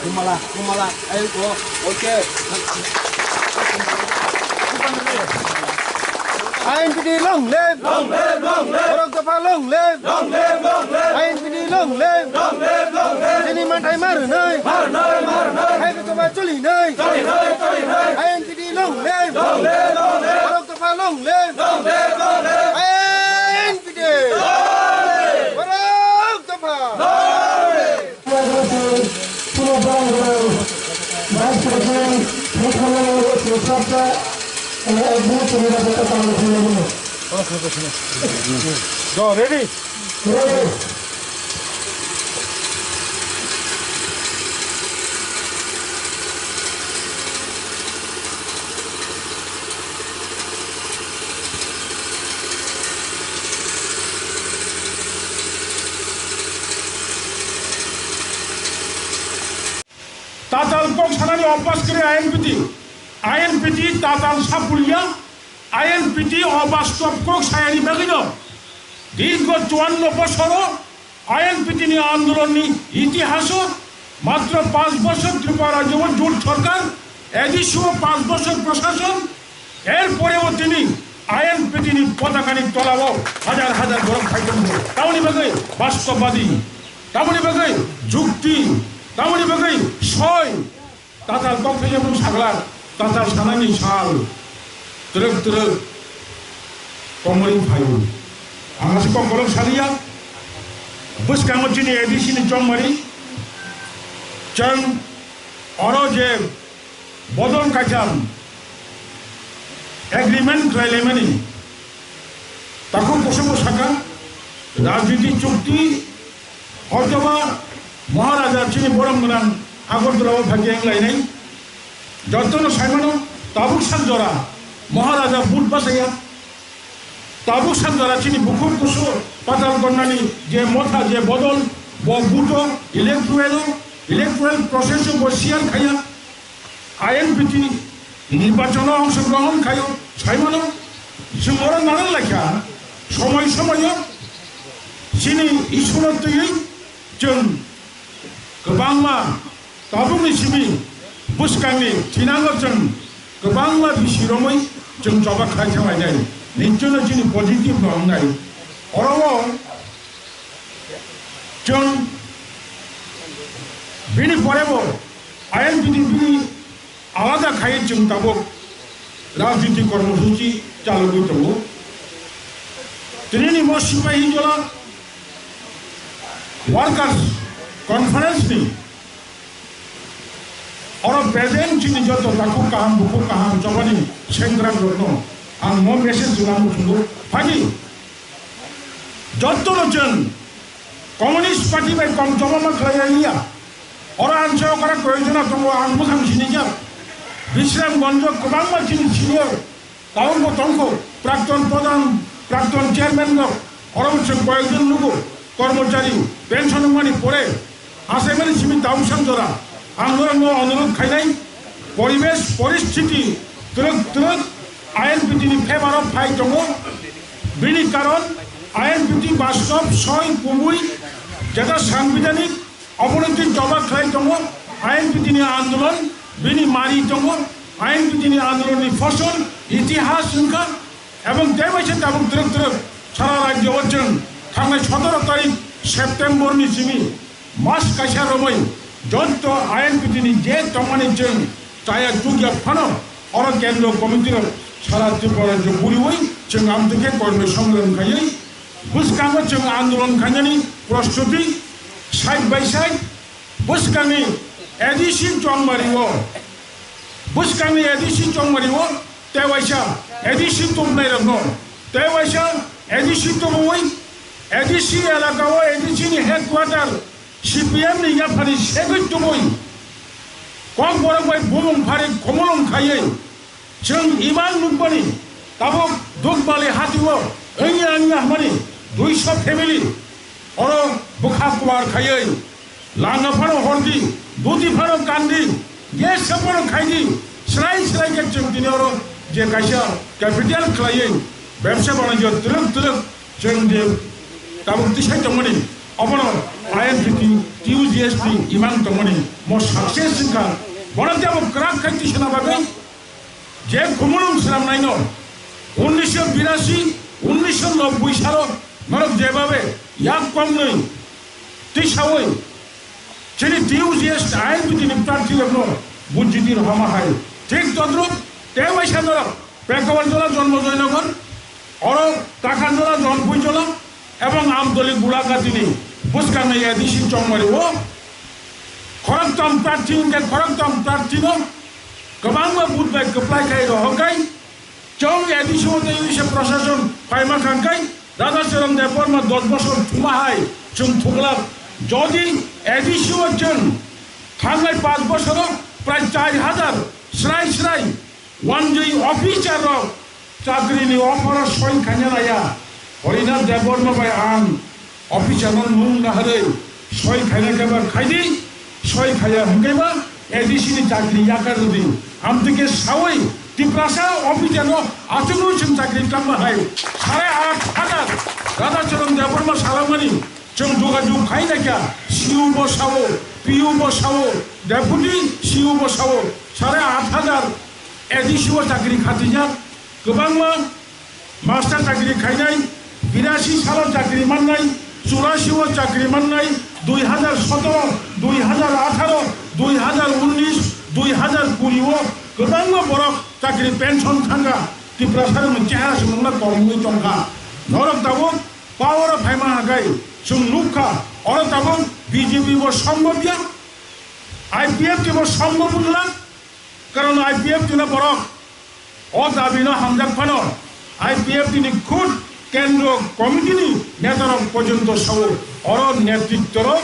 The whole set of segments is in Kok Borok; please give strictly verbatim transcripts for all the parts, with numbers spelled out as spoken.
Mala, mala, ayang ko, okay. I N P T long live! Long live, long live! Borok dopha long live! Long live, long live! I N P T long live! Long live, long live! Chini manthai ma rwnai! Ma rwnai, ma rwnai! Hai ko ma choli nai! Choli nai, choli nai! I N P T long live! Long live, long live! Borok dopha long live! Long live, long live! I N P T! Long live! Borok dopha! Long live! Go, ready? Tatal kok sanani obas kwrwi I N P T. I N P T tatal sapulia, I N P T obastob kok sayani bagwino dirgo chuanno bosoro I N P T ni andolonni itihaso matro panch bosor Tripura rajyo jut sorkar, A D C o panch bosor proshason, er poreo tini I N P T ni potakani tolao hajar hajar borok phai tongo. Tamoni bagwi bastobadi, tamoni bagwi jukti, tamoni bagwi soi, tatal kok thaiya bung sagla, tatal sanani sal, twrwk twrwk komori phaio. Ang aswk kok borok saliya, bwskango chini A D C ni chongmari, chwng oro je bodol kaitham agreement khlailaimani takhuk kusugo saka rajniti chukti hoitoba Maharaja chini borom gwnang Agartala o phaiya wng lainai. Jotono saimano tabuk sak jora Maharaja but bachaya. Tabuk sanjara chini bukhuk kusu patal gonnani je motha je bodol bo buto electoral electoral process o bo share khaiya I N P T nirbachono ongshogrohon khaio saimano chwng oro narwk laikha somoi somoio chini Ishwaro twiwi chwng kwbangma tabukni simi bwskangni thinango chwng kwbangma bisi romwi chwng choba khlai thanglainai. Ninchwno chini positive no wngnai. Oro o chwng bini pore bo I N P T bini alada khai chwng tabuk rajniti kormosuchi chalogwi tongo. Tinini mo sipai hinjola workers conference ni oro present chini joto takhuk kaham bukhuk kaham chobani sengkrak rokno ang mo message rwna muchungo. Phadi jotono chwng Communist Party bai kom choba ma khlai ya. Oro ang chwng oro koyok jona tongo, ang bwkhang sinijak. Bisramganjo kwbangma chini senior tabuk bo tongkho, prakton pradhan, prakton chairman rok, oro bo chwng koyok jon nugo, kormochari, pension wngmani pore, achaimani simi tabuk sang jora, ang norokno onurodh khainai, poribesh, poristhiti, twrwk twrwk I N P T ni favor o phai tongo, bini karon I N P T bastob soi kubui jeta sangbidhanik, Obono twi jobab khlai tongo, I N P T ni andolon bini mari tongo, I N P T ni andolon ni fosol, itihas wngkha, ebong tei waisa tabuk twrwk twrwk sara rajyo o chwng thangnai sotoro tarik September ni simi mas kaisa romwi jotto I N P T ni je tongmani chwng chaya chukya phano oro kendro committee rok sara Tripura rajyo buriwi chwng amtwi khe kormoi sommilan khaiwi bwskango chwng andolon khainani prostuti side by side bwskangni A D C chongmari o, bwskangni A D C chongmari o tei waisa A D C tubunai rokno tei waisa A D C tubui A D C elaka o A D C ni headquarter C P M ni yaphani segwi tubui kok borok bai bumung phari khumulung khaiwi Chwng iman nukmani tabuk Dukbali hatio wngya wngya hwnmani duiso family oro bwkha kuar khaiwi langa phano hordi, duti phano kandi, gas phano khaidi, srai srai khe chwng tini oro je kaisa capital khlaiwi bebsa banajyo twrwk twrwk chwng je tabuk tisai tongmani Obono I N P T, T U G S T imang tongmani mo success wngkha. Bono tei abo kwrak khai tisana bagwi je khumulwng swnamnaino unnisho birasi, unnisho nobboi salo norok jebabe yak komnwi tisawi chini T U G S T I N P T ni prarthi rokno bujiti rohama hai. Thik todrup tei waisa norok Pekawal Jola Jonmo Joynagar, oro Takhan Jola Jonpui Jola, ebong Amtoli Gulaghatini bwskangni A D C Chongmari o khorokthom prarthi hwnkhe khorokthom prarthino kwbangma vote bai kwplai khai rohorkhai. Chong A D C o tei wngse prashason phaima khangkhai Radhacharan Debbarma dos bosor thuma hai chwng thuklak. Jodi A D C o chwng thangnai panch bosoro prai char hajar srai srai wanjwi officer rok chakrini offer o soi khaina laya. Harinath Debbarma bai ang officer no nung naharwi soi khaina khe ba khaidi, soi khaya hwnkhe ba A D C ni chakri yakar rwdi. Amtwkhe sawi Tiprasa officer no achukno chwng chakri tangma hai sare aat hajar Radhacharan Debbarma salamani. Chwng jogajog khai naikha, C U bo sao, P U bo sao, Deputy C U bo sao, sare aat hajar A D C o chakri khatijak, kwbangma master chakri khainai, birasi salo chakri mannai, churasi o chakri mannai, dui hajar sotoro, dui hajar atharo, dui hajar unnis, dui hajar kuri o kwbangma borok chakri pension thangkha, Tiprasa rokni chehara se nungna tongwi tongkha. Norok tabuk Power o phaima hakai chwng nukha, oro tabuk B J P bo sombobya, I P F T bo sombob wngla, karon I P F T no borok o dabi no hamjak phano I P F T ni khud kendro committee ni neta rok porjonto sao, oro netritto rok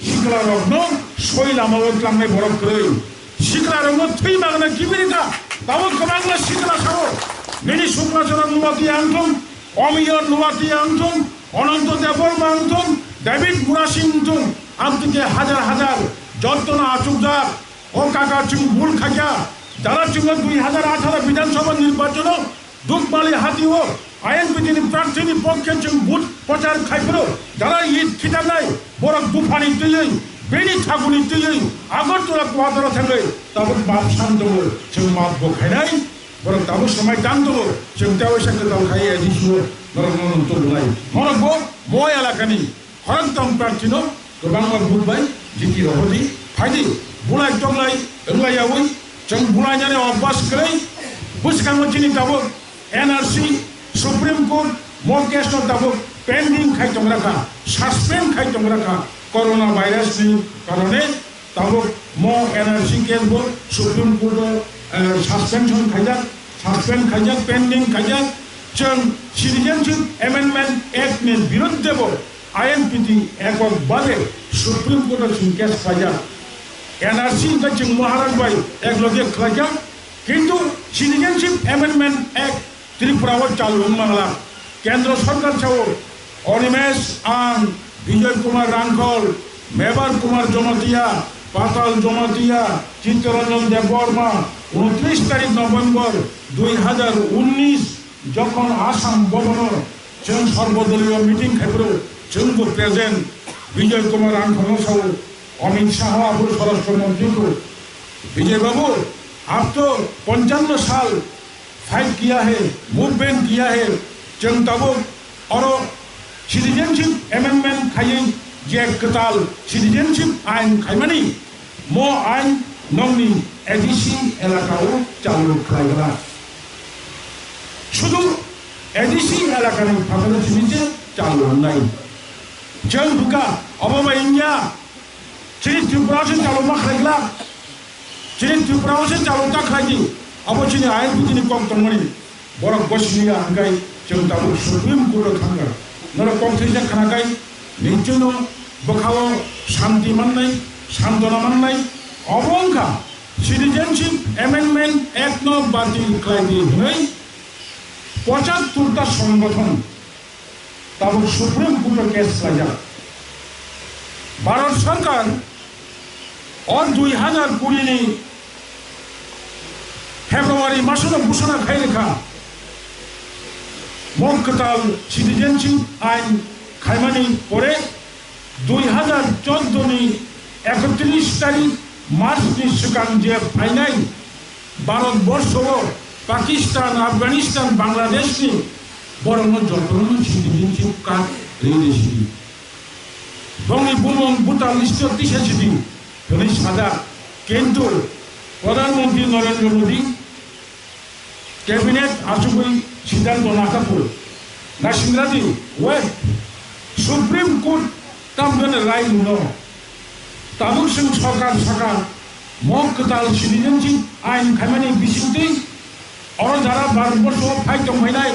Sikla rokno soi lama o tlangnai borok kwrwi. Sikla rokno thwi magna kibiri ta. Tabuk kwbangma sikla sao. Nini Sukla Charan Nuwati ang thung, Omiyon Nuwati ang thung, Ononto Debbarma ang thung, David Murasing ang thung. Amtwkhe hajar hajar jottono achukjak. O kaka chwng bul khaikha. Jara chwngno dui hajar atharo Bidhan Sabha nirbachano Dukmali hati o I N P T ni prarthi ni pokhe chwng vote prochar khai phuru jara it khitarnai borok buphani twiwi bini thaguni twiwi Agartala Kuadara thangwi tabuk map san tongo, chwng map bo khainai, borok tabuk swmai tang tongo, chwng tei waisa kwtal khai A D C o norok no nung tubunai. Norok bo mo elakani Khorokthom prarthino kwbangma vote bai jiti rohordi. Phaidi, bulai tonglai wnglayawi chwng bulainani obas kwrwi. Bwskango chini tabuk N R C, Supreme Court mo case no tabuk pending khai tongrakha, suspend khai tongrakha corona virus ni karone. Tabuk mo N R C case bo Supreme Court o, eh, suspension khaijak, suspend khaijak, pending khaijak. Chwng Citizenship Amendment Act ni biruddhe bo I N P T ekok babe Supreme Court o chwng case khaijak. N R C hwnkhe chwng Maharaj bai ekloge khlaijak, kintu Citizenship Amendment Act Tripura o chalu wng mangla. Kendra Sarkar sao Animesh ang, Bijoy Kumar Rangkhol, Mebar Kumar Jamatia, Patal Jamatia, Chittaranjan Debbarma, unotris tarik November dui hajar unnis jokhon Assam Bhavan o chwng sorbodoliyo meeting khaiphuru chwngbo present. Bijoy Kumar Rangkhol no sao Amit Shah, abur Swarashtra Mantri ko, Bijoy Babu, aap to panchanno sal fight kiya hai, movement kiya hai, chwng tabuk oro Citizenship Amendment khaiwi je kwtal Citizenship ain khaimani, mo ain nongni A D C elaka o chalu khlaigra. Sudu A D C elakani phataro simi je chalu wngnai. Chwng bwkha obo bai wngya. Chini Tripura se chalokma khlai glak, chini Tripura se chalok ta khlai di, abo chini I N P T ni kok tongmani, borok gosini ya hwnkhe chwng tabuk Supreme Court o thangkha, norok kok thwijak khna khai, nini no bwkhao shanti mannai, santona mannai, obo wngkha Citizenship Amendment Act no batil khlai di hwnwi pochattor ta songgothon tabuk Supreme Court o case khlaijak. Bharat Sarkar o dui hajar kuri ni February masono ghoshona khai rwkha, mo kwtal citizenship ain khaimani pore Dui hazar chordo ni ekotris tarik March ni swkang je phainai Bharat borsho o Pakistan, Afghanistan, Bangladesh ni borokno jotono citizenship card rwi rwi sidi. Bongni bumung voter list o tisa sidi hwnwi sajak, kintu Pradhan Mantri Narendra Modi Cabinet achugwi siddhanto nakaphuru. Naisingwradi, wait, Supreme Court tamjani rai rwno. Tabuk chwng sorkar saka, mo kwtal citizenship ain khaimani bisingtwi oro jara Bharat borsho phai tongphainai.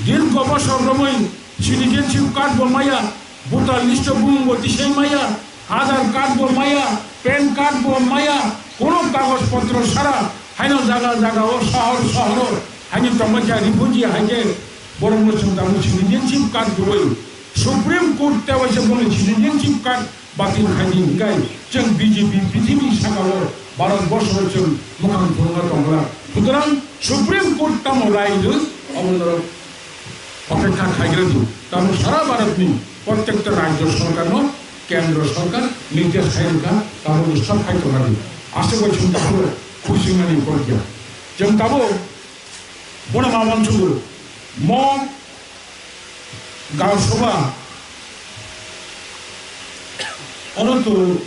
Dirgo bosor romwi citizenship card bo maya, voter list o bumung bo tisai maya, Aadhaar card bo maya, PAN card bo maya, kono kagoj potro sara, haino jaga jaga o, sohor sohor o, haino tongma khe refugee hai khe borok no chwng tabuk citizenship card rwwi Supreme Court tewaisa boni citizenship card batil khaidi hwnkhe chwng B J P prithibi sakao Bharat borsho chwng mwkhang phunukna tongla. Sutrang Supreme Court tamo rai rw, obo norok opekha khaigra di. Tamo sara Bharatni prottekta rajyo sorkarno kendro sorkar nirdesh khai rwkha, tamo ni sab khai tongna di. Aswk bai chwng tabuk khusingmani korkya. Chwng tabuk bono ma uansukgo mo Gaon Sabha ono to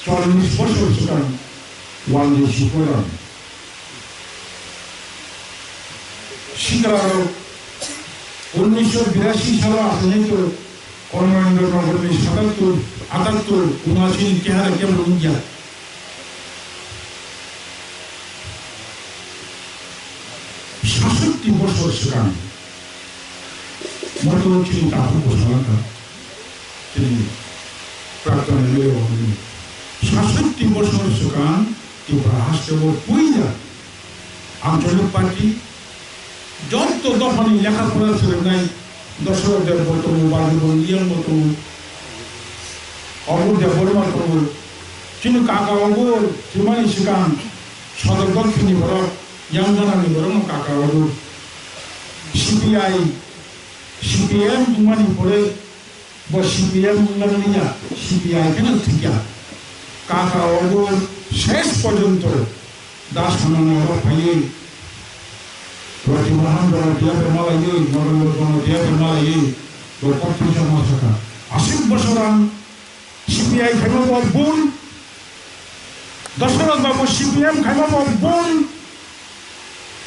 chwallish bosor swkang wal ni siphurang siklarok unnisho birasi salo aswk to Kormendra Nagar ni satattur, atattur, unashi ni kehara kebra wngya. Sasotti bosor swkang. Moto chini takhuk bo salaka, chini Prakton M L A o hwnwi. Sasotti bosor swkang Tripura haste o puila Anchalik Party joto dophani lekha pora swrwngnai Dosrot Deb bo tongo, Bajibon Riyang bo tongo, Obur Debbarma tongo. Chini kaka Obur thwimani swkang Sodor Dokhin ni borok, Yamjana ni borok no kaka Obur. C P I, C P M wngmani pore bo C P M wngmani ya, C P I kheno thwikya. Kaka Obur ses porjonto Das Hanan oro phaiwi, Roti Mohan Rao tiya bai malaiwi, Madan Rao tiya bai malaiwi, bo kok thwisa ma sakha. Aswk bosor ang C P I khaima bo bun, Dosarot Babu C P M khaima bo bun,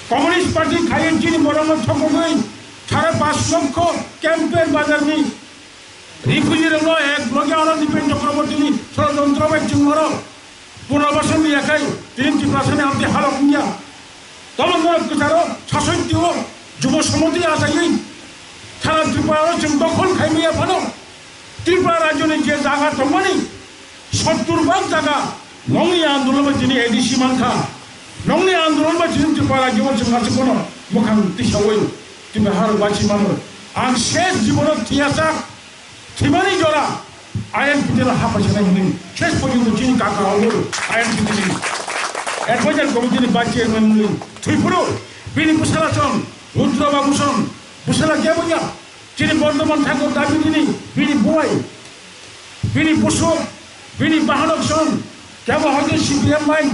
Communist Party khaiwi chini borokno thokogwi sare panch lokho campaign bazarni refugee rokno ek loge ano Dipen Chakrabortini sorojontro bai chwng oro punarbasan riya khai tini Tiprasani amtwi halok wngya. Tamo norok kwcharo sasoitio Jubo Samoti achaiwi thana Tripura o chwng dokhol khai maya phano Tripura rajyoni je jaga tongmani sottur bhag jaga nongni andolon bai tini A D C mankha. Nongni andolon bai tini Tripura rajyo o chwng aswk bono mwkhang tisawi Tripura harok bachi mano. Ang ses jibono thiyasa Thwimani jora I N P T no haphaisana hwnwi ses porjonto chini kaka Obur I N P T ni advisor committee ni vice chairman wngwi thwiphuru bini bwsala chwng Rudra Babu chwng bwsala kebo ya chini Bordhoman Thakur Dabitini bini buai, bini busuk, bini bahanok chwng kebo hoite C P M bai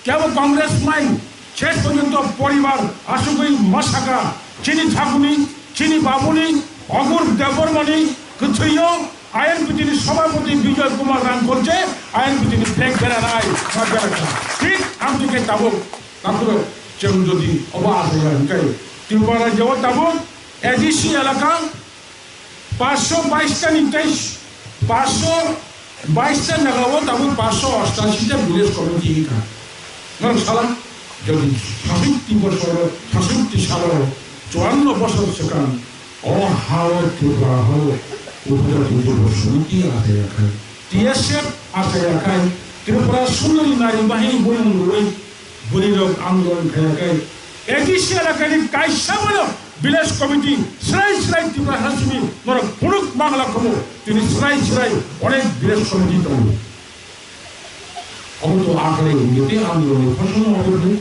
Kebo Congress mai ses porjonto poribar asugwi ma sakha, chini thakuni, chini babuni, Obur Debbarmani kwthwio I N P T ni Sabhapati Bijoy Kumar Rangkhol je I N P T ni flag beranai ma berakha. Thik amtwi khe tabuk takhurok chwng jodi obo achaiya hwnkhe Tripura rajyo o tabuk A D C elaka Paanch sho bais ta ni tei paanch sho bais ta jaga o tabuk paanch sho ostashi ta village committee wngkha. Norok sala, jodi saswtti bosor, saswtti salo, chuanno bosor swkang o ha o Tripura ha o upajati joto somiti achaiya khai, T S F achaiya khai, Tripura sundori nari bahini boyong rwui bwrwirok andolon khaiya khai, A D C elakani kaisa bono village committee srai srai Tripura ha simi norok phunuk mangla khobo tini srai srai onek village committee tongo. Obo to akhari hwnkhe tei andoloni phosol no obo rwdi.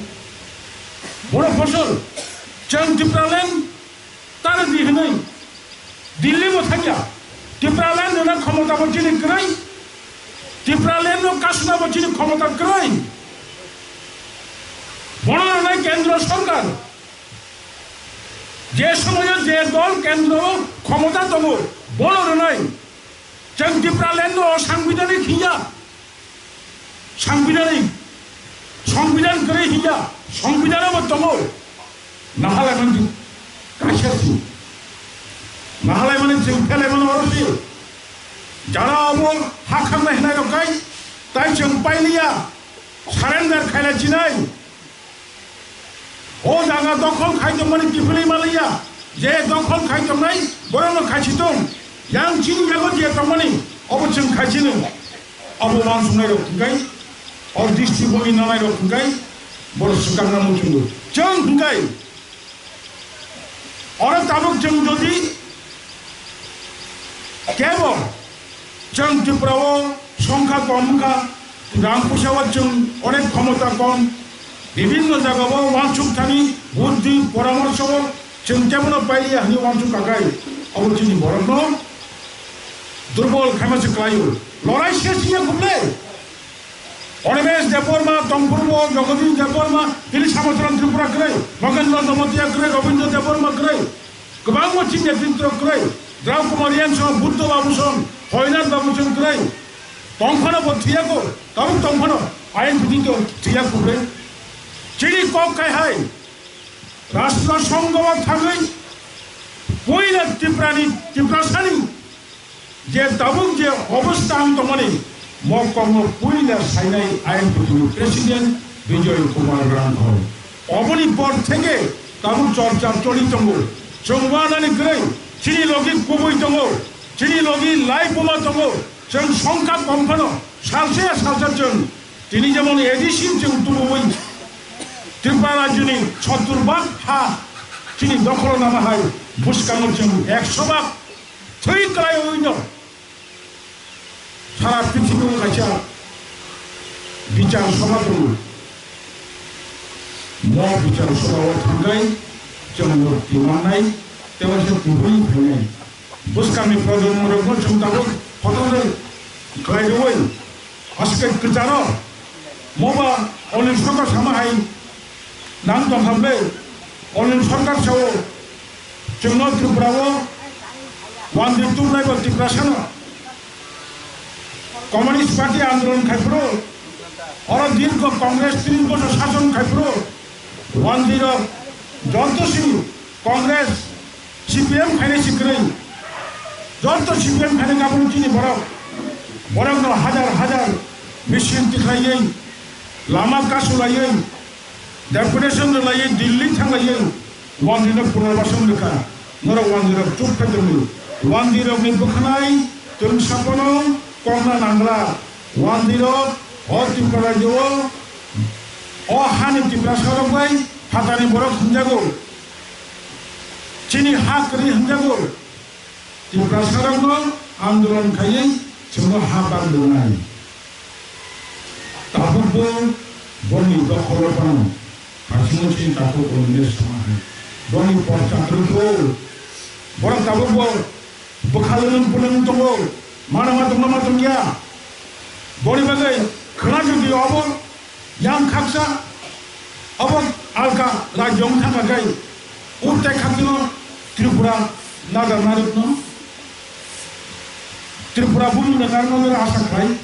Bono phosol chwng Tipraland tara di hwnwi Delhi bo thangya. Tipraland rwna khomota bo chini kwrwi. Tipraland no kasuna bo chini khomota kwrwi. Bono rwnai kendro sorkar. Je somoyo je dol kendro khomota tongo, bono rwnai. Chwng Tipraland no sangbidanik hiya. Sangbidanik, sangbidan kwrwi hiya, sangbidan bo tongo. Nahalaimani kaisa si. Nahalaimani chwng phelaimani oro si. Jara obo ha khangnai hinai rok kai, tai chwng pailiya, surrender khaila chinai. O jaga dokhol khai tongmani kiphilwi maliya, je dokhol khai tongnai, borokno khaichi tong. Yang chini yago je tongmani, obo chwng khaichino. Abo uansuknai rok hwnkhe, o district boni nanai rok hwnkhe, borok swkangna muchungo. Chwng hwnkhe, oro tabuk chwng jodi kebo chwng Tripura o songkha kom wngkha, rang puisa o chwng onek khomota kom, bibhinno jaga o uansuk thani, buddhi, poramorso o chwng kebono pailiya hwnwi uansuk kakai, abo chini borokno durbol khaima se kwlaio. Lorai se siya kuble. Animesh Debbarma, Tongphuru bo Jagadish Debbarma, tini Samachara Tripura kwrwi, Mahendra Jamatia kwrwi, Rabindra Debbarma kwrwi, kwbangma chini netritro kwrwi, Drau Kumar Reang song, Buddha Babu song, Hoynath Babu song kwrwi, tongphano bo thwiyago, tabuk tongphano I N P T to thwiya kwrwi. Chini kok kai hai, Rashtra Songho o thangwi, puila Tripurani, Tiprasani, je tabuk je obostha ang tongmani, mo kokno puila sainai I N P T ni President Bijoy Kumar Rangkhol. Oboni por theke tabuk chorcha choli tongo. Chwng uanani kwrwi, chini logi kubui tongo, chini logi lai buma tongo, chwng songkha kom phano salsa ya salsa chwng tini jemon A D C chwng tubui Tripura rajyoni sottur bhag ha chini dokholo nana hai bwskango chwng ekso bhag thwi kwlaiwi no. Sara prithibi o kaisa bichar sobha tongo. Mo bichar sobha o thangkhai chwng mukti mannai tei waisa kubui phainai. Bwskangni projonmo rokno chwng tabuk photo khlai rwui aske kwcharo moba Onil Sarkar sama hai nang tongkha ble Onil Sarkar sao chwngno Tripura o wandi tubnai bo Tiprasano Communist Party andolon khai phuru oro dirgo Congress tris bochor sason khai phuru wandi rok joto sini Congress, C P M khainai si kwrwi. Joto C P M khainai kabul chini borok. Borokno hajar hajar misil tikhlaiwi, lama kasulaiwi, deputation rwlaiwi, Delhi thanglaiwi, wandirno punarbasan rwkha. Norok wandirok chuk khe tongwi. Wandirokni bwkhanai twrwngsa phano kokna nangla. Wandirok o Tripura rajyo o, o hani Tiprasa rok bai phatani borok hwnjago. Chini ha kwrwi hwnjago. Tiprasarokno andolon khaiwi chwngno ha bag rwnai. Tabukbo boni dokholo phano kaisingno chini takhuk Onimesh sama hai. Boni porcha kwrwkho. Borok tabukbo bwkha lwnwng pwnwng tongo. Mana ma tongma ma tongya. Boni bagwi khwna jodi obo yang khaksa, obo alka rajyo wng thangkha khe, uttai khaktino Tripura nagar narwkno, Tripura bumung nagar narwkno asa khlai.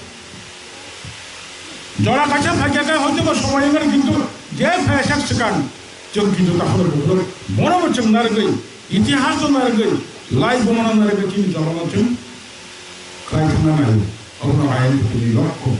Jora kaisa phaikha khe hoytoba somoi wngkha, kintu je phaiya sak swkang, chwng kintu takhoro bukhuk bono bo chwng narwgwi, itihas no narwgwi, lai bono narwgwi chini jora no chwng khlai thangna nai. Obono ayang kutui rokho.